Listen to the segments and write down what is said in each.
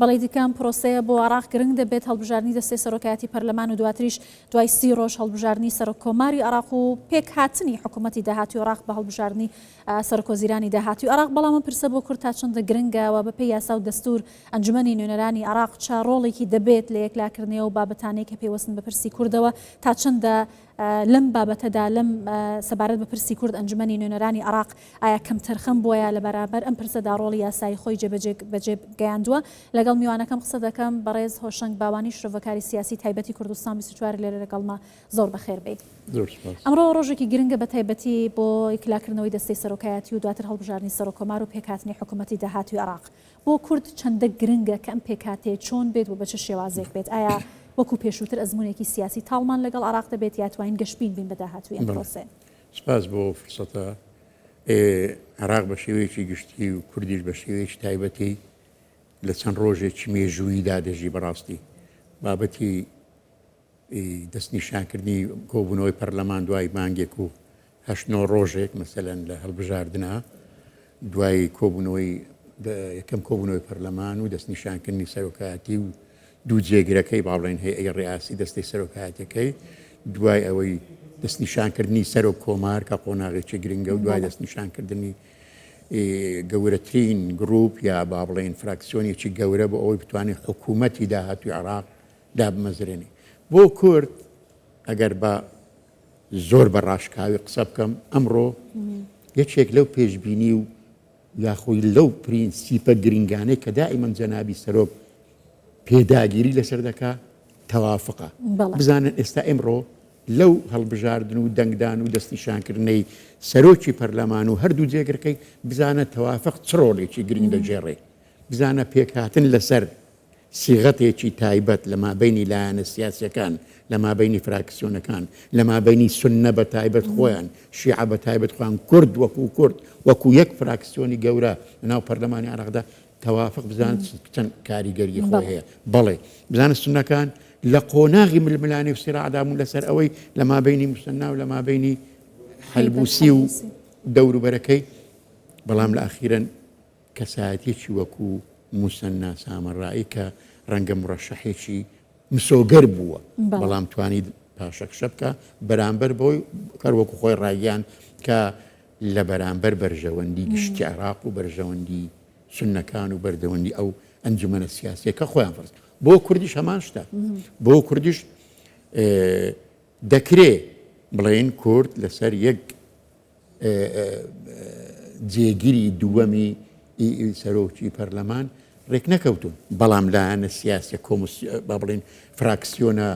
بەڵی دیکە ئەم پرۆسەیە بۆ عێراق گرنگ دەبێت، هەڵبژاردنی دەستەی سەرۆکایەتی پەرلەمان و دواتریش دوای 30 ڕۆژ هەڵبژاردنی سەرۆک کۆماری عێراق و پێکهاتنی حکوومەتی داهاتووی عێراق بە هەڵبژاردنی سەرۆکوەزیرانی داهاتووی عێراق. بەڵام ئەم پرسە بۆ کورد تا چەندە گرنگە و بەپێی یاسا و دەستوور ئەنجومەنی نوێنەرانی عێراق چ ڕۆڵێکی دەبێت لە یەکلاکردنەوە و بابەتانەی کە پەیوەستن بە پرسی کوردەوە تا چەندە لەم بابەتەدا لەم سەبارەت بە پرسی کورد ئەنجومەنی نوێنەرانی عێراق ئایا کەمتەرخەم بووە یا لە بەرامبەر ئەم پرسەدا ڕۆڵی یاسایی خۆی جێبەجێ بەجێ گەیاندووە؟ لەگەڵ میوانەکەم قسە دەکەم، بەڕێز هۆشەنگ باوانی شرۆڤەکاری سیاسی تایبەتی کوردستان 24 لێرە لەگەڵمە، زۆر بەخێر بێیت. زۆر سوپاس. ئەمڕۆ ڕۆژێکی گرنگە بە تایبەتی بۆ یەکلاکردنەوەی دەستەی سەرۆکایەتی و دواتر هەڵبژاردنی سەرۆککۆمار و پێکهاتنی حکوومەتی داهاتووی عێراق. بۆ کورد چەندە گرنگە کە ئەم پێکهاتەیە چۆن بێت و بە چ شێوازێک بێت؟ ئایا وەکو پێشووتر ئەزموونێکی سیاسی تاڵمان لەگەڵ عێراق دەبێت یا توانین گەشبین بین بە داهاتووی ئەم پرۆسەیە؟ سپاس بۆ ئەو فرسەتە. عێراق بە شێوەیەکی گشتی و کوردیش بە شێوەیەکی تایبەتی لە چەند ڕۆژێکی مێژووییدا دەژی بەڕاستی بابەتی دەستنیشانکردنی کۆبوونەوەی پەرلەمان دوای مانگێک و هەشت نۆ ڕۆژێک مەسەلەن لە هەڵبژاردنا دوای کۆبوونەوەی یەکەم کۆبوونەوەی پەرلەمان و دەستنیشانکردنی سەرۆکایەتی و دوو جێگرەکەی با بڵێن هەیئەی ڕیاسی دەستەی سەرۆکایەتەکەی دوای ئەوەی دەستنیشانکردنی سەرۆک کۆمار کە قۆناغێکی گرنگە و دوای دەستنیشانکردنی گەورەترین گروپ یا با بڵێن فراکسیۆنێکی گەورە بۆ ئەوەی بتوانێت حکوومەتی داهاتوی عێراق دابمەزرێنی بۆ کورد ئەگەر بە زۆر بە ڕاشکاوی قسە بکەم ئەمڕۆ یەکێک لەو پێشبینی و یاخۆی لەو پرینسیپە گرنگانەی کە دائیمەن جەنابی سەرۆک پێداگیری لەسەر دەکا تەوافقە. بزانن ئێستا ئیمڕۆ لەو هەڵبژاردن و دەنگدان و دەستنیشانکردنەی سەرۆکی پەرلەمان و هەردوو جێگرەکەی بزانە تەوافق چ ڕۆڵێکی گرنگ دەگێڕێ، بزانە پێکهاتن لەسەر سیغەتێکی تایبەت لە مابەینی لایەنە سیاسیەکان، لە مابەینی فراکسیۆنەکان، لە مابەینی سوننە بە تایبەت خۆیان، شیعە بە تایبەت خۆیان، کورد وەکوو کورد، وەکوو یەک فراکسیۆنی گەورە لە ناو پەرلەمانی عێراقدا تەوافق بزانن چەند کاریگەری خۆی هەیە. بەڵێ بزانە سوننەکان لە قۆناغی ململانێ و سیراعدا بوون لەسەر ئەوەی لە مابەینی موسەننا و لە مابەینی حەلبوسی و دەوروبەرەکەی، بەڵام لە ئەخیرەن کەسایەتیەکی وەکو موسەننا سامەڕائی کە ڕەنگە مورەشەحێکی مسۆگەر بووە بەڵام توانی پاشەکشە بکا بەرامبەر بەوەی کەر وەکو خۆی ڕایگەیاند کە لە بەرامبەر بەرژەوەندی گشتی عێراق و بەرژەوەندی سوننەکان و بەردەوەندی ئەو ئەنجومەنە سیاسیە کە خۆیان فەرز بۆ کوردیش هەمان شتە بۆ کوردیش دەکرێ بڵێین کورد لەسەر یەک جێگری دووەمی سەرۆکی پەرلەمان ڕێکنەکەوتون، بەڵام لایەنە سیاسیە با بڵێین فراکسیۆنە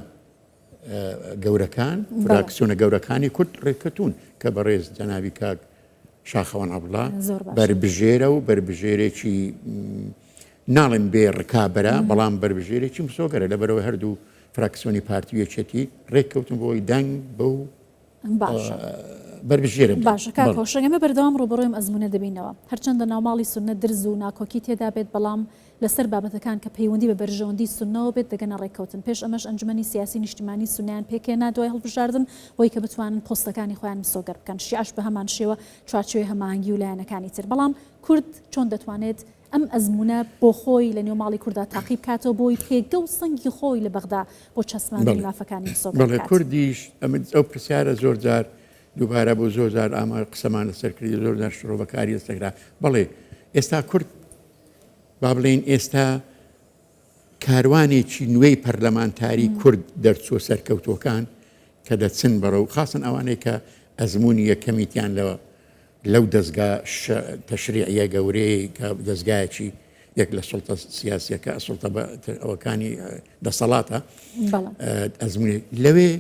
گەورەکان فراکسیۆنە گەورەکانی کورد ڕێککەوتون کە بەڕێز جەنابی کاک شاخەوان عەبدوڵا بەربژێرە و بەربژێرێکی ناڵێم بێ ڕکابەرە بەڵام بەربژێرێکی مسۆگەرە لەبەرەوەی هەردوو فراکسیۆنی پارتی و یەکێتی ڕێککەوتن بۆی دەنگ بەو باشە بەربژێرە باشە کاک هۆشەنگ ئێمە بەردەوام ڕووبەڕووی ئەم ئەزموونە دەبینەوە هەرچەندە ناوماڵی سوننە درز و ناکۆکی تێدا بێت بەڵام لەسەر بابەتەکان کە پەیوەندی بە بەرژەوەندی سوننەوە بێت دەگەنە ڕێککەوتن پێش ئەمەش ئەنجومەنی سیاسی نیشتیمانی سوننەیان پێکهێنا دوای هەڵبژاردن بۆی کە بتوانن پۆستەکانی خۆیان مسۆگەر بکەن شیعەش بەهەمان شێوە چوارچێوەی هەماهەنگی و لایەنەکانی تر بەڵام کورد چۆن دەتوانێت ئەم ئەزموونە بۆ خۆی لە نێو ماڵی کوردا تاقی بکاتەوە بۆی پێگە و سەنگی خۆی لە بەغدا بۆ چەسپاندنی مافەکانی مسۆگەر بکات. بەڵێ کوردیش ئەمن ئەو پرسیارە زۆر جار دووبارە بوو زۆر جار ئاما قسەمان لەسەر کردی زۆر جار شرۆڤەکاری لەسەر کرا بەڵێ ئێستا کورد با بڵێین ئێستا کاروانێکی نوێی پەرلەمانتاری کورد دەرچووە سەرکەوتووەکان کە دەچن بەڕەو خاصن ئەوانەی کە ئەزموونی یەکەمیتیان لە لەو دەزگا تەشریعیە گەورەیەی کە دەزگایەکی یەک لە سوڵتە سیاسیەکە سوڵتە ئەوەکانی دەسەڵاتە ئەزمونێک لەوێ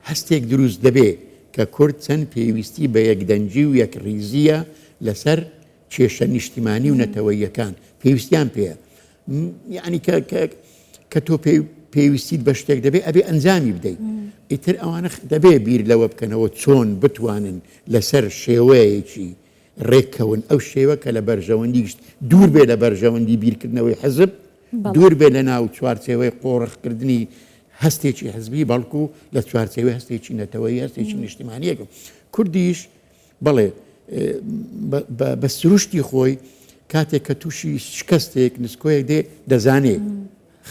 هەستێک دروست دەبێ کە کورد چەند پێویستی بە یەکدەنگی و یەکڕیزییە لەسەر کێشە نیشتیمانی و نەتەوەییەکان پێویستیان پێیە یعنی کە کە تۆ پێویستیت بە شتێک دەبێ ئەبێ ئەنجامی بدەیت ئیتر ئەوانە دەبێ بیر لەوە بکەنەوە چۆن بتوانن لەسەر شێوەیەکی ڕێککەون ئەو شێوە کە لە بەرژەوەندی گشت دوور بێ لە بەرژەوەندی بیرکردنەوەی حزب دوور بێ لە ناو چوارچێوەی قۆرخکردنی هەستێکی حزبی بەڵکو لە چوارچێوەی هەستێکی نەتەوەیی هەستێکی نیشتیمانیەکە کوردیش بەڵێ بە سروشتی خۆی کاتێک کە تووشی شکستێک نسکۆیەک دێ دەزانێ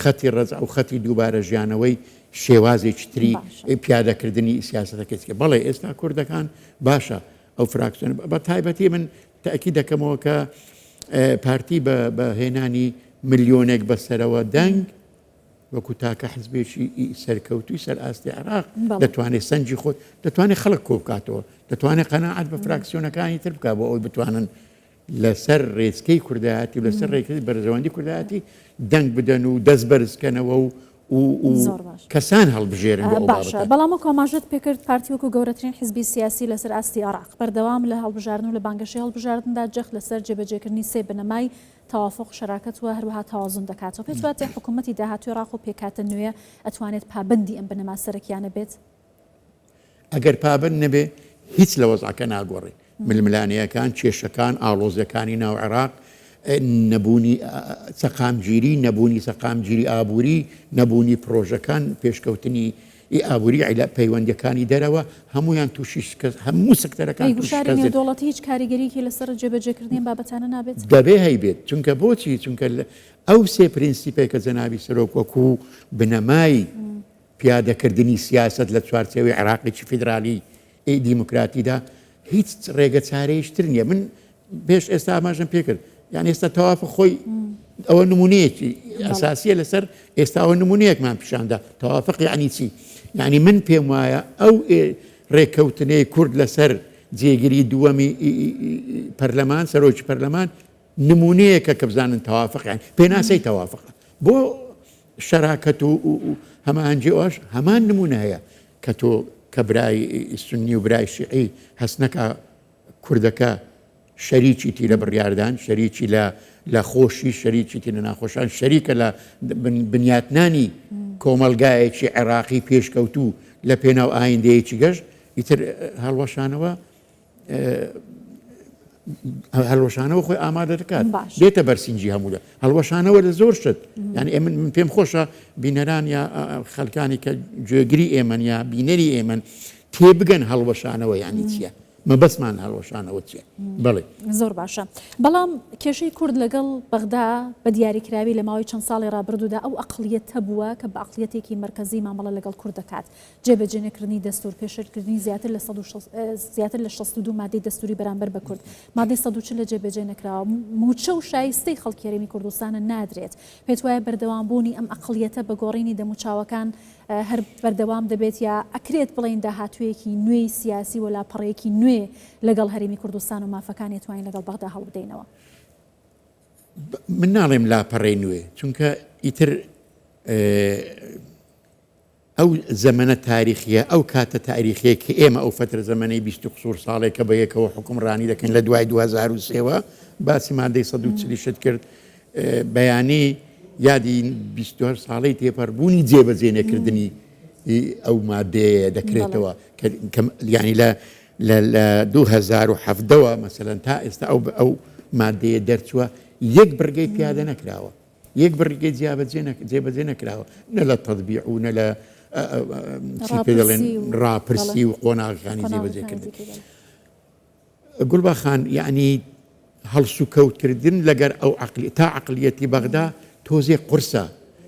خەتی ڕەجع و خەتی دووبارە ژیانەوەی شێوازێکی تری پیادەکردنی سیاسەتەکەی چیە. بەڵێ ئێستا کوردەکان باشە ئەو فراکسیۆن بە تایبەتی من تەئکید دەکەمەوە کە پارتی بە هێنانی ملیۆنێک بەسەرەوە دەنگ وەکو تاکە حزبێکی سەرکەوتوی سەر ئاستی عێراق دەتوانێت سەنجی خۆی دەتوانێت خەڵک کۆبکاتەوە دەتوانێت قەناعەت بە فراکسیۆنەکانی تر بکات بۆ ئەوەی بتوانن لەسەر ڕێچکەی کوردایەتی و لەسەر ڕێکەی بەرژەوەندی کوردایەتی دەنگ بدەن و دەست بەرزکەنەوە و کەسان هەڵبژێرن بۆ ئەو باشە بابەتە. بەڵام وەکو ئاماژەت پێکرد پارتی وەکو گەورەترین حزبی سیاسی لەسەر ئاستی عێراق بەردەوام لە هەڵبژاردن و لە بانگەشەی هەڵبژاردندا جەخت لەسەر جێبەجێکردنی سێ بنەمای تەوافوق، شەراکەت و هەروەها تەوازن دەکاتەوە. پێت واتە حکوومەتی داهاتووی عێراق و پێکهاتە نوێیە ئەتوانێت پابەندی ئەم بنەما سەرەکیانە بێت؟ ئەگەر پابەند نەبێ هیچ لە وەزعەکە ناگۆڕێ. ململانێیەکان، کێشەکان، ئاڵۆزیەکانی ناو عێراق، نەبوونی سەقامگیری، نەبوونی سەقامگیری ئابووری، نەبوونی پڕۆژەکان، پێشکەوتنی ئابووری، پەیوەندیەکانی دەرەوە، هەموویان تووشی شکست، هەموو سەکتەرەکان ئەی تووشی گوشاری شکست دێن. نێودەوڵەتی هیچ کاریگەریەکی لەسەر جێبەجێکردنی ئەم بابەتانە نابێت؟ دەبێ هەیبێت، چونکە بۆچی؟ چونکە ئەو سێ پرینسیپەی کە جەنابی سەرۆک وەکوو بنەمای پیادەکردنی سیاسەت لە چوارچێوەی عێراقێکی فیدرالی دیموکراتیدا هیچ ڕێگە چارەیش تر نییە. من پێش ئێستا ئاماژەم پێکرد، یان ئێستا تەوافق خۆی ئەوە نمونەیەکی ئەساسیە لەسەر ئێستا ئەوە نمونەیەکمان پیشاندا تەوافق یعنی چی؟ یعنی من پێم وایە ئەو ڕێککەوتنەی کورد لەسەر جێگری دووەمی پەرلەمان سەرۆکی پەرلەمان نمونەیەکە کە بزانن تەوافق یان پێناسەی تەوافقە بۆ شەراکەت و هەماهەنگی ئەوش هەمان نمونە هەیە کە تۆ کە برای سنی و برای شیعی هەست نەکا کوردەکە شەریکیتی لە بڕیاردان شەریکی لە لە خۆشی شەریکیتی لە ناخۆشان شەریکە لە بنیاتنانی کۆمەلگایەکی عێراقی پێشکەوتوو لە پێناو ئایندەیەکی گەشت ئیتر هەڵوەشانەوە هەڵوەشانەوە خۆی ئامادە دەکات دێتە بەرسینجی هەموو هەڵوەشانەوە لە زۆر شت یعنی ئێ من پێم خۆشە بینەران یا خەلکانی کە گوێگری ئێمەن یا بینەری ئێمەن تێبگەن هەڵوەشانەوە یعنی چییە مەبەستمان هەڵوەشانەوە چییە بەڵێ زۆر باشە بەڵام کێشەی کورد لەگەڵ بەغدا بە دیاریکراوی لە ماوەی چەند ساڵی ڕابردوودا ئەو ئەقڵیەتە بووە کە بە ئەقڵیەتێکی مەرکەزی مامەڵە لەگەڵ کورد دەکات جێبەجێنەکردنی دەستوور، پێشێلکردنی زیاتر لە زیاتر لە 62 مادەی دەستووری بەرامبەر بە کورد، مادەی 140 لە جێبەجێ نەکراوە، مووچە و شایستەی خەڵکی هەرێمی کوردستانە نادرێت. پێتوایە بەردەوامبوونی ئەم ئەقڵیەتە بە گۆڕینی دەموچاوەکان هەر بەردەوام دەبێت یا ئەکرێت بڵێین داهاتوویەکی نوێی سیاسی و لاپەڕەیەکی نوێ لەگەڵ هەرێمی کوردستان و مافەکانی ئەتوانین لەگەڵ بەغدا هەڵبدەینەوە؟ من ناڵێم لاپەڕەی نوێ، چونکە ئیتر ئەو زەمەنە تاریخییە، ئەو کاتە تاریخییەی کە ئێمە ئەو فەترە زەمەنەی 20 و قسوور ساڵێکە بە یەکەوە حوکمڕانی دەکەین لە دوای 2003 وە باسی مادەی 140 شت کرد بەیانی یادی 28 ساڵەی تێپەڕبوونی جێبەجێ نەکردنی ئەو مادەیە دەکرێتەوە یعنی لە لە 2017ەوە مەسەلەن تا ئێستا ئەو ئەو مادەیە دەرچووە یەک بڕگەی پیادە نەکراوە. یەک بڕگەی جێبەجێ نەکراوە نە لە تەتبیع و نە لە چی پێ دەڵێن ڕاپرسی و قۆناغەکانی جێبەجێکردن. گوڵبا خان یعنی هەڵسوکەوتکردن لەگەر ئەو عقلی تا عقلیەتی بەغدا تۆزێ قورسە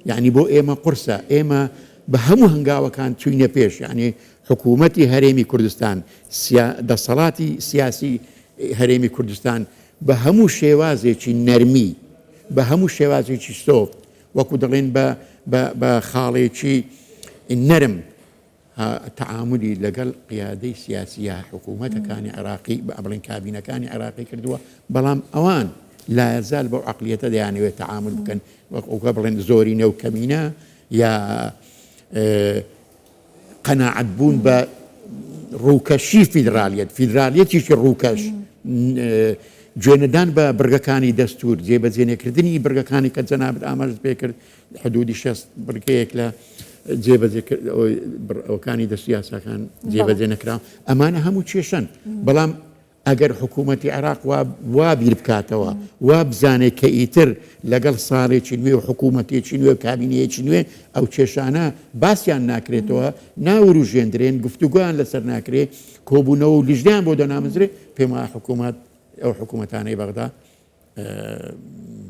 یعنی بۆ ئێمە قورسە ئێمە بە هەموو هەنگاوەکان چوینە پێش یعنی حکوومەتی هەرێمی کوردستان دەسەڵاتی سیاسی هەرێمی کوردستان بە هەموو شێوازێکی نەرمی، بە هەموو شێوازێکی سۆفت، وەکو دەڵێن بە بە بە خاڵێکی نەرم تەعامولی لەگەڵ قیادەی سیاسی یا حکوومەتەکانی عێراقی بە بڵێن کابینەکانی عێراقی کردووە، بەڵام ئەوان لایەزال بەو عەقلیەتە دەیانەوێت تەعامول بکەن وەک ئەوکە بڵێن زۆرینە و کەمینە یا قەناعەت بوون بە ڕووکەشی فیدرالیەت، فیدرالیەتێکی ڕووکەش، گوێنەدان بە بڕگەکانی دەستوور، جێبەجێنەکردنی بڕگەکانی کە جەنابت ئاماژەت پێ کرد، حدودی 60 بڕگەیەک لە جێبەجێکردنەوەکانی دەست یاساکان جێبەجێ نەکراون، ئەمانە هەموو کێشەن، بەڵام ئەگەر حکوومەتی عێراق وا وا بیر بکاتەوە، وا بزانێ کە ئیتر لەگەڵ ساڵێکی نوێ و حکوومەتێکی نوێ و کابینەیەکی نوێ ئەو کێشانە باسیان ناکرێتەوە، ناورووژێندرێن، گفتوگۆیان لەسەر ناکرێ، کۆبوونەوە و لیژنەیان بۆ دەنامەزرێ، پێم وایە حکوومەت ئەو حکوومەتانەی بەغدا.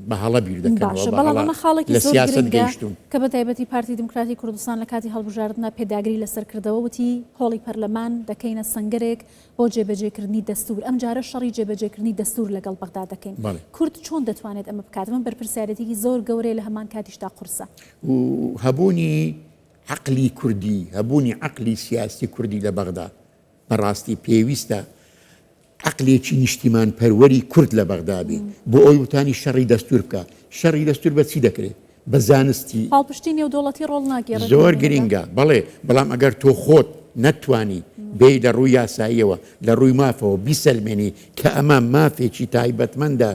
بە هەڵە بیر دەکەنەوە، باشە بە بەڵام هەڵە ئەمە خاڵێکی لە زۆر سیاسەت گرنگە گەیشتوون. کە بە تایبەتی پارتی دیموکراتی کوردستان لە کاتی هەڵبژاردنە پێداگری لەسەر کردەوە وتی هۆڵی پەرلەمان دەکەینە سەنگەرێک بۆ جێبەجێکردنی دەستور ئەم جارە شەڕی جێبەجێکردنی دەستور لەگەڵ بەغدا دەکەین بەڵێ. کورد چۆن دەتوانێت ئەمە بکات ئەمە بەرپرسیارێتیکی زۆر گەورەیە لە هەمان کاتیشدا قورسە. و هەبوونی عەقلی کوردی، هەبوونی عەقلی سیاسی کوردی لە بەغدا بەڕاستی پێویستە عەقلێکی نیشتیمانپەروەری کورد لە بەغدا بێ بۆ ئەوەی بتانی شەڕی دەستور بکا. شەڕی دەستور بە چی دەکرێ؟ بە زانستی. پاڵپشتی نێودەوڵەتی ڕۆڵ ناگێڕێت لەم زۆر بەینەدا؟ گرینگە بەڵێ، بەڵام ئەگەر تۆ خۆت نەتتوانی بێی لە ڕووی یاساییەوە، لە ڕووی مافەوە بیسەلمێنی کە ئەمە مافێکی تایبەتمەندە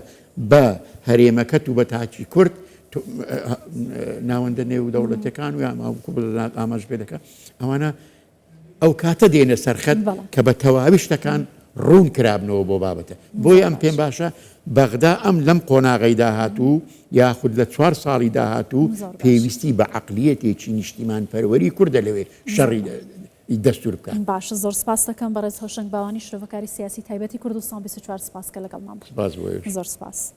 بە هەرێمەکەت و بە تاکی کورد، تۆ ناوەندە نێودەوڵەتیەکان و یا ئاماژە پێ دەکا ئەوانە ئەو کاتە دێنە سەر خەت کە بە تەواوی شتەکان ڕوون کرابنەوە بۆ بابەتە. بۆیە ئەم پێم باشە بەغدا ئەم لەم قۆناغەی داهاتوو یاخود لە چوار ساڵی داهاتوو پێویستی بە عەقلیەتێکی نیشتیمانپەروەری کوردە لەوێ شەڕی دەستور بکات. باشە زۆر سپاست دەکەم بەڕێز هۆشەنگ باوانی شرۆڤەکاری سیاسی تایبەتی کوردستان 24 سپاس کە لەگەڵمان بووی. سپاس بۆ ئێوەش. زۆر سپاس.